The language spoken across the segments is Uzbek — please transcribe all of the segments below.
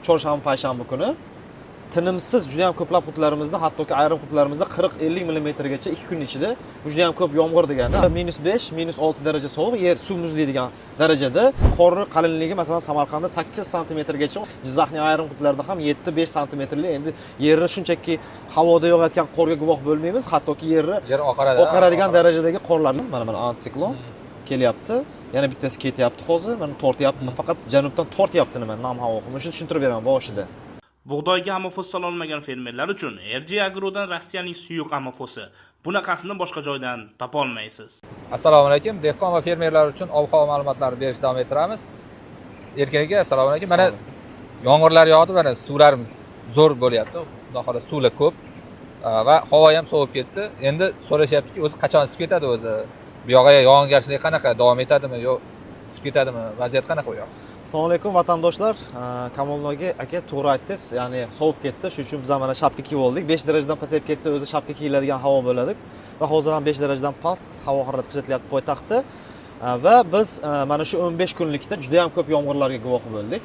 Chorshanba, payshanba kuni tinimsiz juda ham ko'plab hududlarimizda, hattoki ayrim hududlarimizda 40-50 millimetrgacha 2 kun ichida. Bu juda ham ko'p yomg'ir degani. -5, -6 daraja sovuq, yer suv muzlaydigan darajada. Qorni qalinligi, masalan, Samarqandda 8 santimetrgacha, Jizzaxning ayrim hududlarida ham 7-5 santimetrli. Endi yerni shunchaki havoda yog'ayotgan qorga guvoh bo'lmaymiz, hattoki yerni Yer oqaradi. Oqaradigan darajadagi qorlar. Mana antitsiklon kelyapti. Yana bittasi ketyapti hozir. Mana tortyapti. Faqat janubdan tortyapti nima, nam havo. Shuni tushuntirib beraman boshida. Bug'doyga amofos sololmagan fermerlar uchun RG Agrodan Rossiyaning suyuq amofosi. Bunaqasini boshqa joydan topolmaysiz. Assalomu alaykum. Dehqon va fermerlar uchun ob-havo ma'lumotlarini berishni davom ettiramiz. Erkin aka, assalomu alaykum. Mana yomg'irlar yog'di, mana suvlarimiz zo'r bo'lyapti. Xudo xohlasa, suvlar ko'p va havo ham sovib ketdi. Endi so'rashyaptiki, o'zi qachon isib ketadi o'zi? Bu yog'iga yog'ingarchilik qanaqa, davom etadimi yo isib ketadimi? Vaziyat qanaqa u yoq? Assalomu alaykum, vatandoshlar. Kamol aka, aka, to'g'ri aytdingiz. Ya'ni sovib ketdi. Shuning uchun biz ham mana shapka kiyib oldik. 5 darajadan pasayib ketsa, o'zi shapka kiyiladigan havo bo'ladi. Va hozir ham 5 darajadan past havo harorati kuzatilyapti poytaxtda. Va biz mana shu 15 kunlikda juda ham ko'p yomg'irlarga guvoh bo'ldik.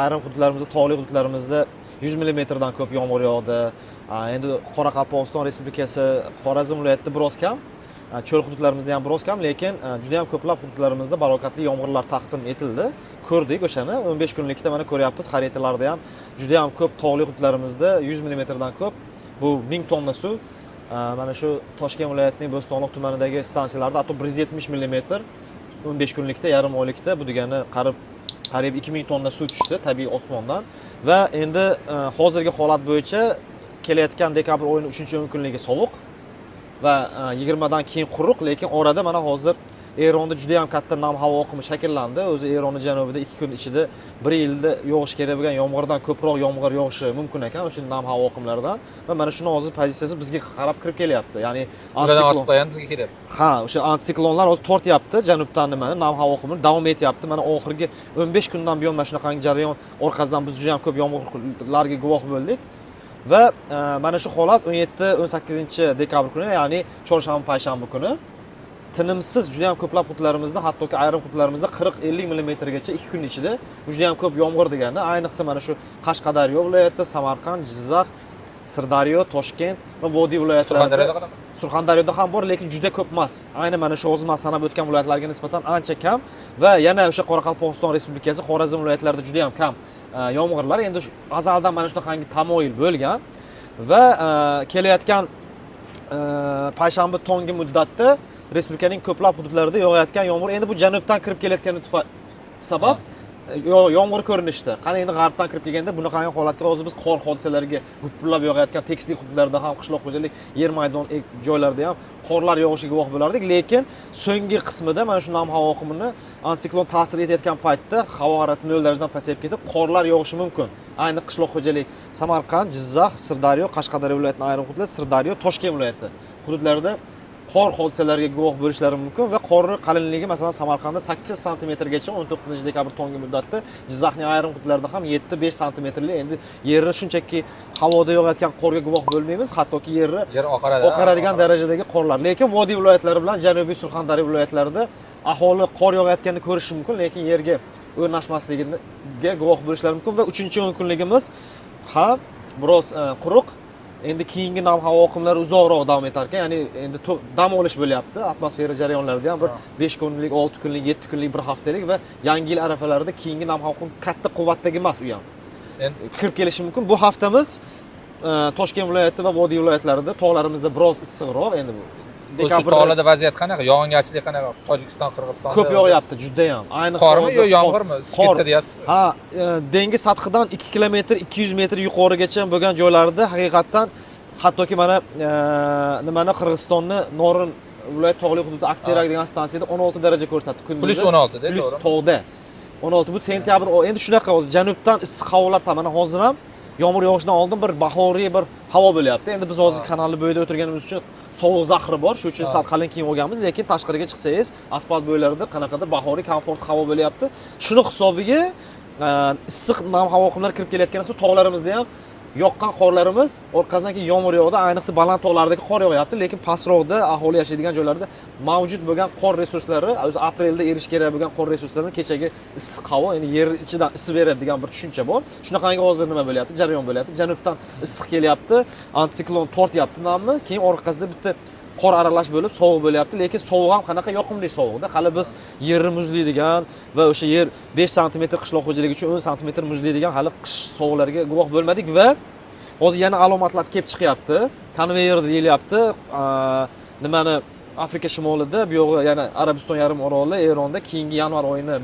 Ayrim hududlarimizda, tog'li hududlarimizda 100 millimetrdan ko'p yomg'ir yog'di. Endi Qoraqalpog'iston Respublikasi, Xorazm viloyatida biroz kam. Cho'l hududlarimizda ham biroz kam, lekin juda ham ko'plab hududlarimizda barokatli yomg'irlar taqdim etildi. Ko'rdik o'shani. 15 kunlikda mana ko'ryapmiz, xaritalarda ham juda ham ko'p tog'li hududlarimizda 100 millimetrdan ko'p. Bu 1000 tonna suv. Mana shu Toshkent viloyatining Bo'stonliq tumanidagi stansiyalarda hatto 170 millimetr 15 kunlikda, yarim oylikda, bu degani qarib qariyb 2000 tonna suv tushdi tabiiy osmondan. Va endi hozirgi holat bo'yicha kelayotgan dekabr oyining 3 kunligi sovuq va 20 dan keyin quruq, lekin orada mana hozir Eronda juda ham katta nam havo oqimi shakllandi. O'zi Eronni janubida 2 kun ichida bir yilda yog'ishi kerak bo'lgan yomg'irdan ko'proq yomg'ir yog'ishi mumkin ekan o'sha nam havo oqimlaridan. Va mana shuni hozir pozitsiyasi bizga qarab kirib kelyapti. Ya'ni Ulardan antitsiklon ortib qo'ygan bizga kelyapti. Ha, o'sha antitsiklonlar hozir tortyapti janubdan nimani, nam havo oqimini davom etyapti. Mana oxirgi 15 kundan buyon mana shunaqangi jarayon orqasidan biz juda ham ko'p yomg'irlarga guvoh bo'ldik. Va mana shu holat 17-18 dekabr kuni, ya'ni chorshanba, payshanba kuni tinimsiz juda ham ko'plab hududlarimizda, hattoki ayrim hududlarimizda 40-50 millimetrgacha 2 kun ichida. Bu juda ham ko'p yomg'ir degani. Ayniqsa mana shu Qashqadaryo viloyati, Samarqand, Jizzax, Sirdaryo, Toshkent va vodiy viloyatlarida. Surxondaryoda qanaqa? Surxondaryoda ham bor, lekin juda ko'p emas. Ayni mana shu hozir man sanab o'tgan viloyatlarga nisbatan ancha kam va yana o'sha Qoraqalpog'iston Respublikasi, Xorazm viloyatlarida juda ham kam yomg'irlar. Endi shu azaldan mana shunaqangi tamoyil bo'lgan va kelayotgan payshanba tongi muddatda respublikaning ko'plab hududlarida yog'ayotgan yomg'ir, endi bu janubdan kirib kelayotgani sabab yomg'ir ko'rinishda. Qani endi g'arbdan kirib kelganda bunaqangi holatga hozir biz qor hodisalariga, gupillab yog'ayotgan tekislik hududlarda ham, qishloq xo'jalik yer maydon joylarida ham qorlar yog'ishiga guvoh bo'lardik. Lekin so'nggi qismida mana shu nam havo oqimini antitsiklon ta'sir etayotgan paytda havo harorati 0 darajadan pasayib ketib, qorlar yog'ishi mumkin. Ayni qishloq xo'jalik Samarqand, Jizzax, Sirdaryo, Qashqadaryo viloyatining ayrim hududlari, Sirdaryo, Toshkent viloyati hududlarida qor hodisalariga guvoh bo'lishlari mumkin. Va qorni qalinligi, masalan, Samarqandda 8 santimetrgacha 19 dekabr tongi muddatda, Jizzaxning ayrim hududlarida ham 7-5 santimetrli. Endi yerni shunchaki havoda yog'ayotgan qorga guvoh bo'lmaymiz, hattoki yerni Yer oqaradi. Oqaradigan darajadagi qorlar. Lekin vodiy viloyatlari bilan janubiy Surxondaryo viloyatlarida aholi qor yog'ayotganini ko'rishi mumkin, lekin yerga o'rnashmasligiga guvoh bo'lishlari mumkin. Va uchinchi o'n kunligimiz ha biroz quruq. Endi keyingi nam havo oqimlari uzoqroq davom etar ekan, ya'ni endi dam olish bo'lyapti atmosfera jarayonlarida ham, bir 5 kunlik, 6 kunlik, 7 kunlik, bir haftalik va yangi yil arafalarida keyingi nam havo oqimi katta quvvatdagi emas, u ham Endi kirib kelishi mumkin. Bu haftamiz Toshkent viloyati va vodiy viloyatlarida, tog'larimizda biroz issiqroq endi bu o'sha tog'larda vaziyat qanaqa? Yog'ingarchilik qanaqa? Tojikiston, Qirg'izistonda Ko'p yog'yapti judayam, ayniqsa Qormi hozir yo yomg'irmi? Isib Qor. ketdi deyapsiz. Ha, dengiz sathidan 2 kilometr 200 metr yuqorigacha bo'lgan joylarda haqiqatdan, hattoki mana nimani, Qirg'izistonni Norin viloyat tog'li hududi Akterak degan stansiyada 16 daraja ko'rsatdi kunduzi. Plyus 16 da, Plyus to'g'rimi? Tog'da 16. Bu sentyabr endi shunaqa hozir janubdan issiq havolar, mana hozir ham yomg'ir yog'ishidan oldin bir bahoriy bir havo bo'lyapti. Endi biz hozir kanalni bo'yida o'tirganimiz uchun sovuq zahri bor, shuning uchun sal qalin kiyim olganmiz, lekin tashqariga chiqsangiz, asfalt bo'ylarida qanaqadir bahoriy komfort havo bo'lyapti. Shuni hisobiga issiq nam havo oqimlari kirib kelayotgan hisob tog'larimizda ham. Yoqqan qorlarimiz orqasidan keyin yomg'ir yog'di, ayniqsa baland tog'lardagi qor yog'yapti, lekin pastroqda aholi yashaydigan joylarda mavjud bo'lgan qor resurslari, o'zi aprelda erish kerak bo'lgan qor resurslarini kechagi issiq havo, endi yer ichidan isib beradi degan bir tushuncha bor. Shunaqangi hozir nima bo'lyapti? Jarayon bo'lyapti. Janubdan issiq kelyapti, antitsiklon tortyapti namni, keyin orqasida bitta qor aralash bo'lib sovuq bo'lyapti, lekin sovuq ham qanaqa yoqimli sovuqda. Hali biz yerni muzlaydigan va o'sha yer 5 santimetr qishloq xo'jaligi uchun 10 santimetr muzlaydigan hali qish sovuqlariga guvoh bo'lmadik va hozir yana alomatlar kelib chiqyapti. Konveyer deyilyapti. Nimani Afrika shimolida, bu yog'i yana Arabiston yarim oroli, Eronda keyingi yanvar oyini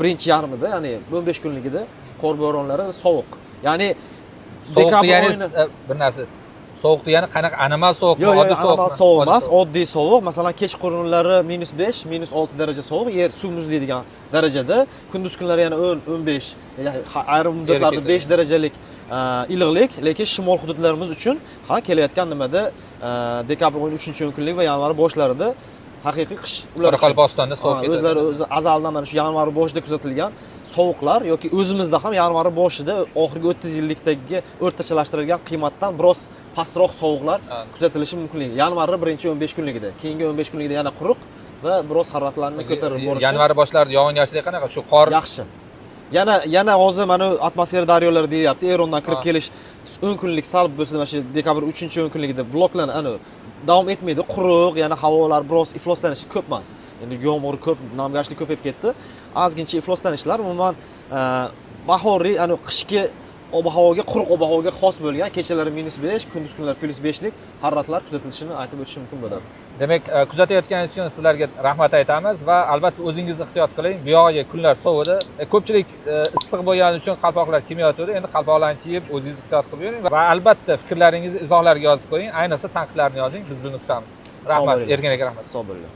birinchi yarmida, ya'ni 15 kunligida qor bo'ronlari va sovuq. Ya'ni Sovuq dekabr deganingiz oyini bir narsa. Sovuq degani qanaqa, anomal sovuqmi, Yo'q, oddiy yo'q, sovuqmi? anomal sovuq Oddiy emas, sovuq. oddiy sovuq. Masalan, kechqurunlari -5, -6 daraja sovuq, yer suv muzlaydigan darajada. Kunduz kunlari yana 10, 15, ya'ni ayrim hududlarda ketadi. 5 darajalik iliqlik, lekin shimol hududlarimiz uchun ha kelayotgan nimada dekabr oyining 3-kunlik va yanvar boshlarida haqiqiy qish ular uchun. Qoraqalpog'istonda sovuq Ha, ketadi. o'zlari o'zi azaldan mana shu yanvar boshida kuzatilgan sovuqlar yoki o'zimizda ham yanvar boshida oxirgi 30 yillikdagi o'rtachalashtirilgan qiymatdan biroz pastroq sovuqlar kuzatilishi mumkinligi. Yanvarni birinchi 15 kunligida, keyingi 15 kunligida yana quruq va biroz haroratlarni ko'tarib borishi. Yanvar boshlarida yog'ingarchilik qanaqa? Shu qor Yaxshi. Yana hozir mana atmosfera daryolari deyilyapti. Erondan kirib kelish 10 kunlik sal bo'lsa, mana shu dekabr 3-10 kunligida bloklar ana davom etmaydi. Quruq, yana havolar biroz ifloslanishi ko'p emas. Endi yomg'ir ko'p, namgarchilik ko'payib ketdi. Ozgincha ifloslanishlar umuman bahoriy, ana qishki ob-havoga, quruq ob-havoga xos bo'lgan kechalari -5, kunduz kunlari +5lik haroratlar kuzatilishini aytib o'tish mumkin bo'ladi. Demak, kuzatayotganingiz uchun sizlarga rahmat aytamiz va albatta o'zingiz ehtiyot qiling. Bu yog'iga kunlar sovidi. Ko'pchilik issiq bo'lgani uchun qalpoqlar kiymayotgandi. Endi qalpoqlarni kiyib o'zingiz ehtiyot qilib yuring va albatta fikrlaringizni izohlarga yozib qo'ying. Ayniqsa tanqidlarni yozing. Biz buni kutamiz. Rahmat, Sog' bo'ling. Erkin aka, rahmat. Sog' bo'linglar.